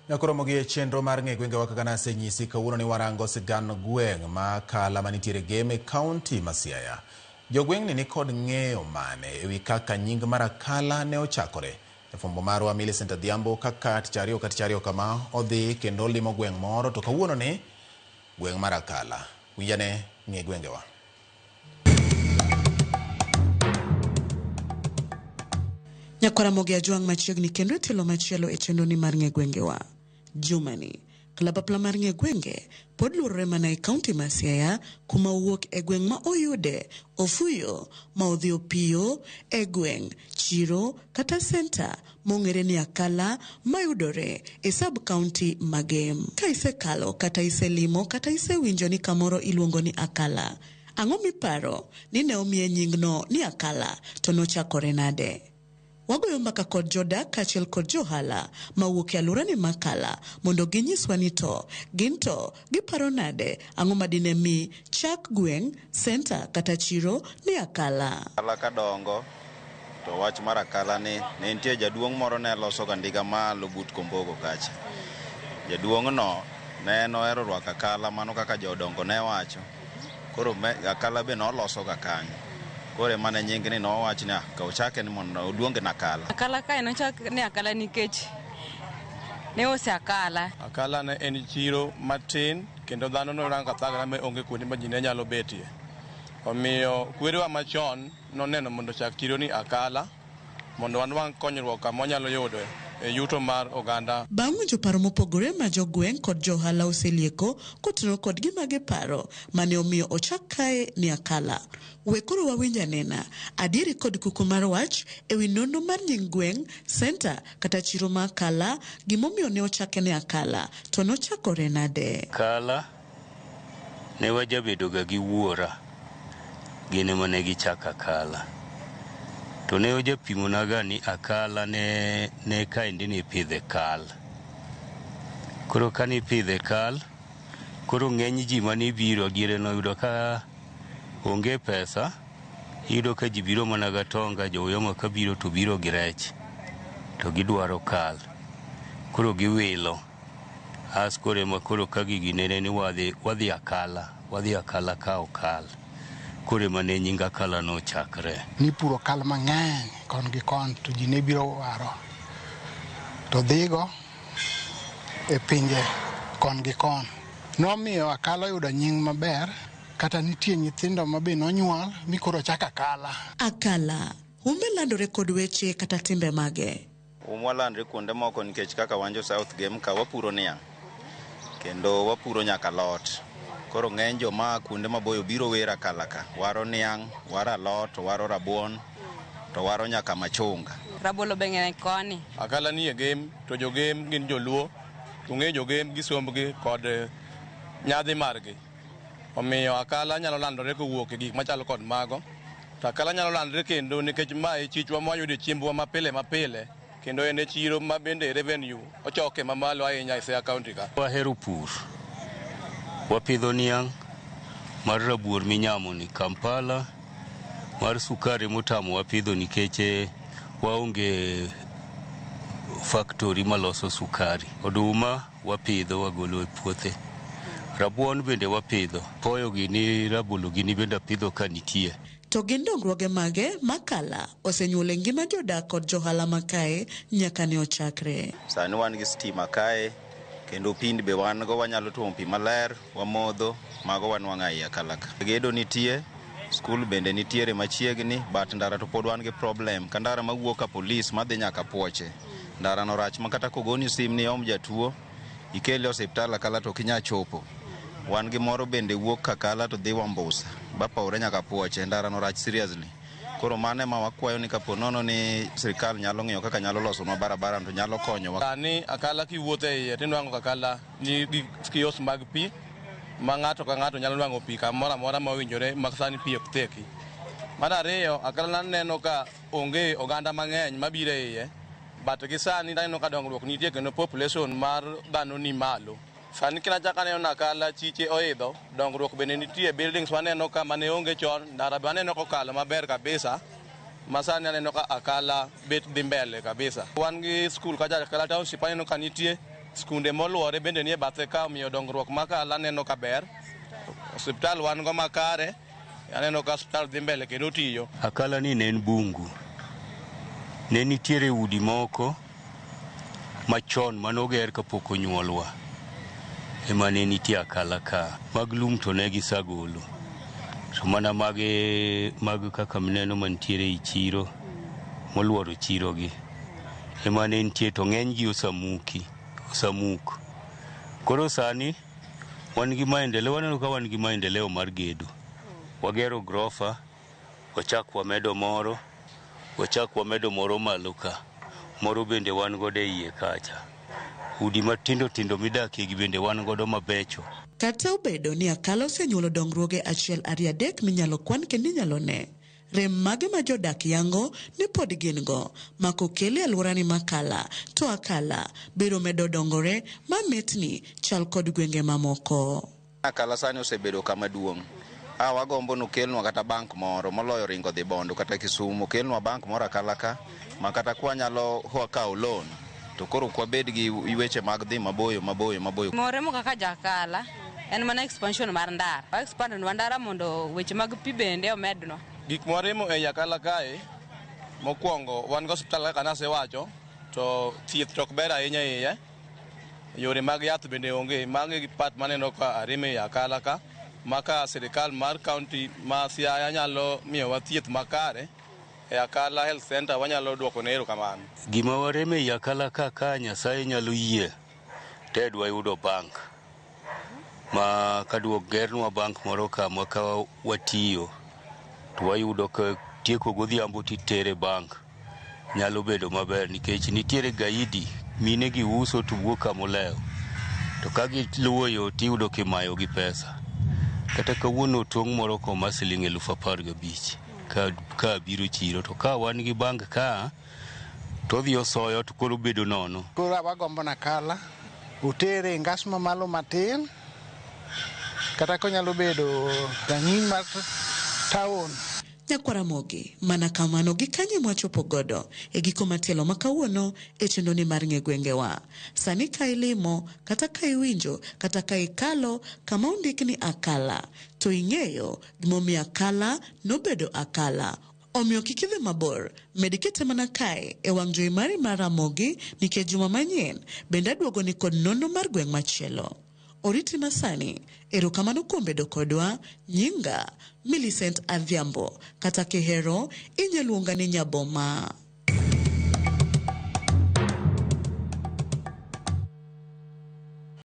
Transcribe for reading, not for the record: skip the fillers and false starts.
Nyakoromo gi e chenro mar ng'e gwengewa kaka nasenyisi kawuono ni warango sigand gweng' ma Akala manitiere Gem e kaunti ma Siaya. Jogweng'ni nikod ng'eyo mane ewi kaka nying mar Akala ne ochakore? Jafwambo marwa Millicent Adhiambo kaka tich ariyo ka tich ariyo kama odhi kendo olimo gweng' moro to kawuono ni gweng' mar Akala. Winjane ng'e gwengewa. Nyakwara Mogi Ajwang' machiegni kendo e tielo machielo e chenroni mar ng'e gwengewa. Jumani, kalapapla mar ng'e gwenge pod luorore mana e kaunti ma Siaya kuma owuok e gweng' ma oyude ofuyo ma odhi opiyo e gweng', chiro kata senta mong'ere ni Akala mayudore e sub kaunti ma Gem. Ka isekalo kata iselimo kata isewinjo ni kamoro iluongo ni Akala, ang'o miparo ni ne omiye nyingno ni Akala to nochakore nade? Wagoyo mbaka kod jodak kaachiel kod johala mawuok e alworani ma Akala mondo ginyiswa ni to gin to giparo nade ang'o ma dine mi chak gweng', senta kata chiro ni Akala. Akala kadongo to wach mar Akala ni ne nitie jaduong' moro ne loso ga ndiga malo but Kombogo kacha. Jaduong' no ne en ohero rwako akala mano kaka jodongo ne wacho. Koro akala be noloso ga kanyo. Koro ema ne nying ni nowach ni ah, ka ochake ni mondo oluonge ni Akala. Akala kae nochak ni Akala nikech ne use akala. Akala ne en chiro matin kendo dhano norango ka thagre ma onge kuonde ma ji ne nyalo betie. Omiyo kwerewa machon noneno mondo ochak chiro ni Akala mondo wanwang' konyruok kama wanyalo yudo e yuto mar oganda. Bang' winjo paro mopogore ma jogweng' kod johala oselieko kotenore kod gima giparo mane omiyo ochak kae ni Akala. We koro wawinj anena adieri kod kuku mar wach ewi nonro mar nying gweng', senta kata chiro ma Akala, gimomiyo ne ochake ni Akala to nochakore nade? Akala ne wajabedo ga gi wuora, gin ema ne gichako Akala. To ne ojapimonaga ni Akala ne kaendi nipidhe kal. Koro ka nipidhe kal, koro ng'eny ji mane biro diere noyudo ka onge pesa, iyudo ka ji biro mana gatonga, jo Uyoma ka biro to biro gi rech, to gidwaro kal. Koro giwilo. As koro ema koro ka gigi nene ni wadhi Akala, wadhi Akala kawo kal. Koro ema ne nying Akala nochakre. Nipuro kal mang'eny kon gi kon to ji ne biro waro to dhigo e pinje kon gi kon. Nomiyo Akala oyudo nying maber kata nitie nyithindo ma be nonyuol mi koro chak Akala. Akala, humbe landore kod weche kata timbe mage. Umwa landre kuonde moko nikech kaka wan jo South Gem ka wapuro niang' kendo wapuro nyaka alot. Koro ng'eny joma kuonde maboyo biro wer Akala ka. Waro niang', waro alot, waro rabuon, to waro nyaka machunga. Rabolo be ng'eny koni. Akala ni e Gem to jo Gem gin joluo to ung'eyo jo Gem gi sombgi kod nyadhi margi. Omiyo Akala nyalo landore kowuok e gik machalo kod mago. To Akala nyalo landore kendo nikech ma e chichwa mwayude chiembwa mapile mapile kendo en e chiro ma bende revenue ochoke mamalo ahinya e Siaya County ka. Wahero pur. Wapidho niang' mar rabuor minyamo ni Kampala, mar sukari motamo wapidho nikech waonge factory maloso sukari. Oduma wapidho wagolo e puothe. Rabuon bende wapidho. Poyo gini, rabolo gini bende apidho ka nitie. To gin dongruoge mage ma Akala osenyuolo e ngima jodak kod johala ma kae nyaka ne ochakre? Sani wan gi stima kae kendo pind be wan go wanyalo tuomo pi maler wamodho mago wanwang'o ei Akala ka. Gedo nitie, skul bende nitiere machiegni but ndara to pod wan gi problem ka ndara mawuok ka polis madhi nyaka Puoche. Ndara no rach ma kata kogoni sim ni iom jatuo ikele osiptal Akala to ok inyal chopo. Wan gi moro bende wuok Akala to dhi Wambusa bapawre nyaka Puoche. Ndara no rach seriously. Koro mano ema wakwayo ni kapo nono ni sirikal nyalo ng'iyo kaka nyalo losonwa barabara to nyalo konyowa. Sani Akala kiwuotho e iye tinwang'o ka Akala nigi kiosk mag pi ma ng'ato ka ng'ato nyalo nwang'o pi kamoro amora ma owinjore ma sani pi ok theki. Mar ariyo, Akala naneno ka onge oganda mang'eny mabiro e iye but gi sani aneno ka dongruok nitie kendo population mar dhano ni malo. Sani kinachako aneno ni Akala chiche oidho, dongruok bende nitie, buildings waneno ka mane onge chon, ndara be aneno kokalo maber kabisa ma sani aneno ka Akala bet dhi mbele kabisa. Wan gi skul kacha Akala Township aneno ka nitie, Skunde moluore bende nie bathe ka, omiyo dongruok ma Akala aneno ka ber. Osiptal wan go makare, aneno ka osiptal dhi mbele kendo tiyo. Akala ni ne en bungu. Ne nitiere udi moko machon manoger kapok onyuolwa. Ema ne nitie Akala ka. Mag lum to ne gisagolo. To mana mag kaka mineno mantiere ei chiro, moluoro chiro gi. Ema ne nitie to ng'eny gi osamuki, osamuk. Koro sani wan gi maendeleo, waneno ka wan gi maendeleo mar gedo. Wagero grofa, wachak wamedo moro, wachak wamedo moro malo ka. Moro bende wan godo e iye kacha. Udi matindo tindo midakie gi bende wan godo mabecho. Kata obedo ni Akala osenyuolo dongruoge 1, 2, 3 minyalo kwan kendo inyalo ne. Rem mage ma jodak yango ni pod gin go ma kokele e alworani Makala to Akala biro medo dongore ma mitni chal kod gwenge mamoko. Akala sani osebedo kama duong'. Wagombo nokelnwa kata bank moro moloyo ringo dhi Bondo kata Kisumu, okelnwa bank moro Akala ka ma kata kwanyalo kawo loan to koro ok wabed gi weche mag dhi maboyo maboyo maboyo. Moremo kaka jakala en mana expansion mar ndara. Wa expand nwa ndara mondo weche mag pi bende omednwa. Gik mwaremo ei Akala kae, mokwongo wan gi osiptal kaka nasewacho, to thieth to ok ber ahinya iye. Yore mag yath bende onge. Mago e part maneno ka aremo ei Akala ka, ma ka sirikal mar county ma Siaya nyalo miyowa thieth makare e Akala Health Center, wanyalo duoko ne erokamano. Gima waremo ei Akala ka Nyasaye nyalo yie, ted wayudo bank. Ma kaduok gernwa bank moro ka ma ka watiyo, to wayudo ka tieko godhiambo titere bank. Nyalo bedo maber nikech nitiere gaidi, mine gi uso to wuok kamolewo. To ka giluwo yo tiyudo kimayo gi pesa. Kata kawuono tong' moro koma siling 15,000 ka biro chiro, to ka wan gi bank ka to odhi osoyo to koro bedo nono. Koro wagombo Akala otere e ngas mamalo matin, kata konyalo bedo rang'iny mar town. Nyakwaramogi, mana kamano gi kanye mwachopo godo e giko matielo ma kawuono e chenroni mar ng'e gwengewa. Sani ka ilimo, kata ka iwinjo, kata ka ikalo kama ondik ni Akala, to ing'eyo gimomiyo Akala nobedo Akala. Omiyo kik idhi mabor, med kete mana kae e wang' jowi mari mar Ramogi nikech juma manyien bende aduogo ni kod nonro mar gweng' machielo. Oriti masani, erokamano kuom bedo kodwa, nyinga Millicent Adhiambo, kata kihero inyalo luonga ni Nyaboma.